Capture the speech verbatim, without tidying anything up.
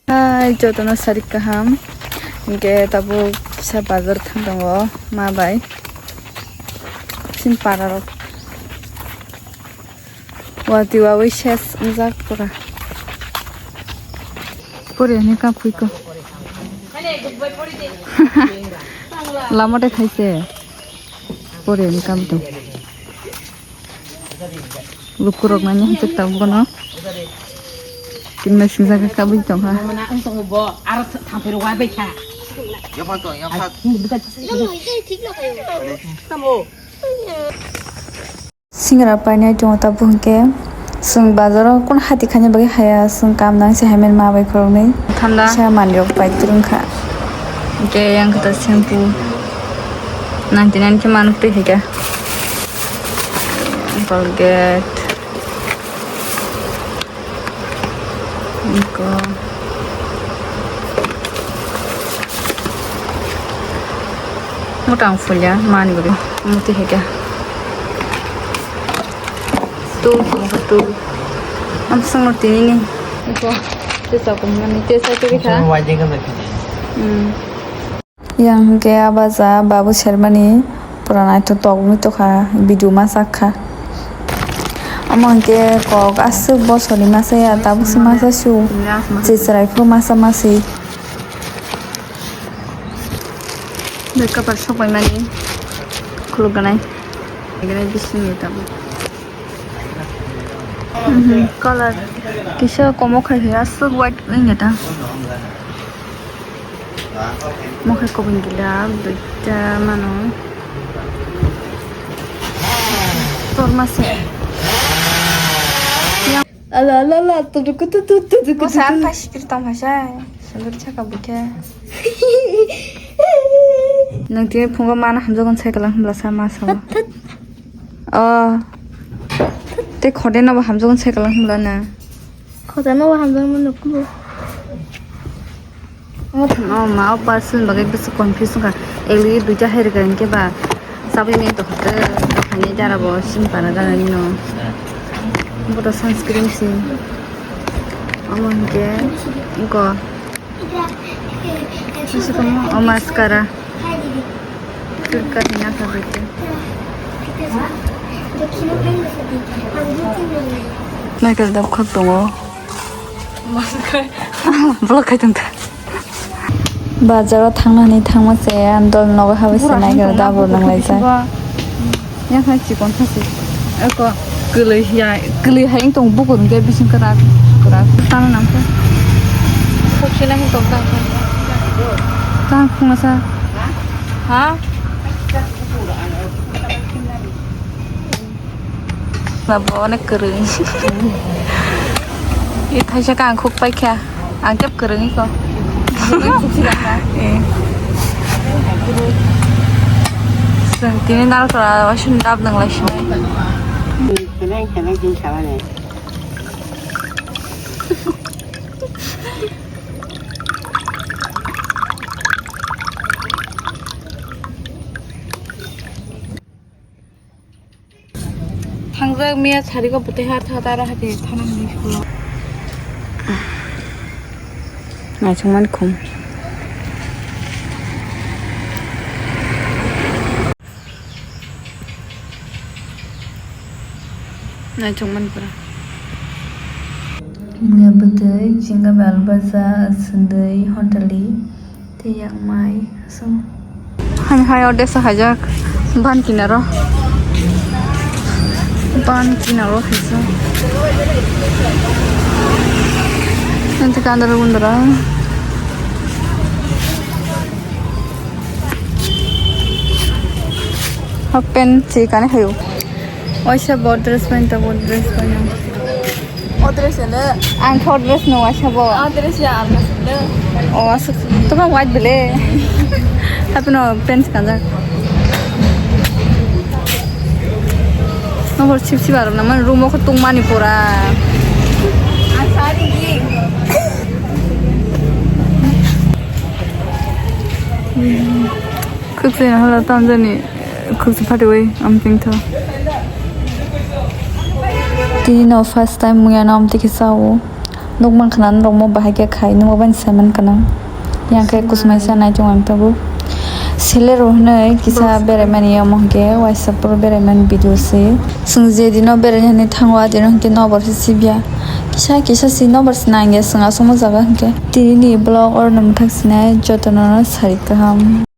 Hai, jotono sarik kaham. Hingke tabuk sa bazar thang tongo ma bai. Sin para rok. Wati wawi ses wngjak pura. Pore ni kapui ko. Lama de thaise. Pore ni kam to. Lukurok nani hachak tabuk bono. Kinma singjak kabui tongkha. Aro thampir wa bai kha. Yaphan to, yaphan. Singra painai tongo tabuk hwnkhe chwng bazaro kun hati khaina bagwi haya, chwng kam nang se haiman ma bai khoroknwi. Thanda. Sa manwirok pai twrwng kha. Hwnkhe yang khe ta shampoo ninety nine khe manuk twi khaikha. Colgate. Iko. Motang folya mani bagwi muti hwnkhe. Tu, tu. Am sangno tini ni. Iko. Tesa kumani, tesa tu bikha. Hmm. Yang hwnkhe a baja babu sermani pura naithok tok wngwi tongkha, video ma sak kha. Omo hwnkhe kok aswk bosorni masa ya, tabuk se masa su, je chwrai phuru masa masi. Bai kapar sok bai mani khuluk ganai, ganai bisingni tabuk. Mhm, color kisa komo khai hai aswk white wngya ta. Mo khe kubun gila duita mano. Torma se. Ala, ala, ala, tuduku, tudu, tuduku, Mo sa tudu. Ang phasikri tong phaisai. Sunduri saka bukhe. Nang tini phungo mana hamjagon sai kalang himla sa ma sa. Thut, thut. Oh. Te khode no bo hamjagon sai kalang himla na. Khode no bo hamjagon nukku. Omo thangma o ma o person bagwi bwswk confuse wngkha. Elwi duita hai rwkha hinkhe ba chabwi mento hwnkhe dophani dara bo sini para dara nino. Bo to sunscreen si. Omo hinkhe wngkho. Bwswk omo o mascara. Surka hina kha bete. Michael dap khak tongo. Vlog khai tong ta. Bazar o thangna hwnwi thangma se, ang dol nogo habai se nai khe dabo nang lai jak. Yang hai chikon thasi. Eko kwlwi ya, kwlwi hai wng tong bukur hwnkhe bising kwrak kwrak. Tang nang khe. Kok sina hin tong tang khe. Tang khungna sa. Ha? Labo onek kwrwng. I thaisa khe ang khuk paikha. Ang tep kwrwng iko. Eh. Chwng tini narwkra waisung dab nang lai sinai. Thangjak miya sari ko bwtwi ha tha taro hai thana hwnwi school o. Naisingmani khum. Naisingmani pura. Miya bwtwi chinga bal baja sundwi hontali. Tei yang mai aswk. Hani hai o desa hajak ban kinaro. Ban kinaro haisa. Nanti kandar undara. Hak pen si kane hayo. Oisa bo dress pen ta bo dress pen. O dress ele. Ang kho dress no waisa bo. O dress ya alga sile. O aswk. Toma white bele. Happy no pants kanjak. No hor chip chip arok na man room o kho tong mani pura. Ang sari gi. Khwtwi hala tamjani khwtwi phatiwi amtwing tho. Tini no first time muya no amtwi khe sao. Nukmang khna norokmo bahai khe khai, nukma bani saiman khna. Yang khe kusmai sa nai tong ang tabuk. Selero hwnwi kisa beraimani omo hwnkhe waisa puro beraimani video se. Chwng je dino beraina hwnwi thango, a dino hwnkhe nobar se sibya. Kisa kisa se nobar se nangya chwng aswkno jaga hwnkhe. Tini ni vlog oro no mwthak sinai, jotono no sari kaham.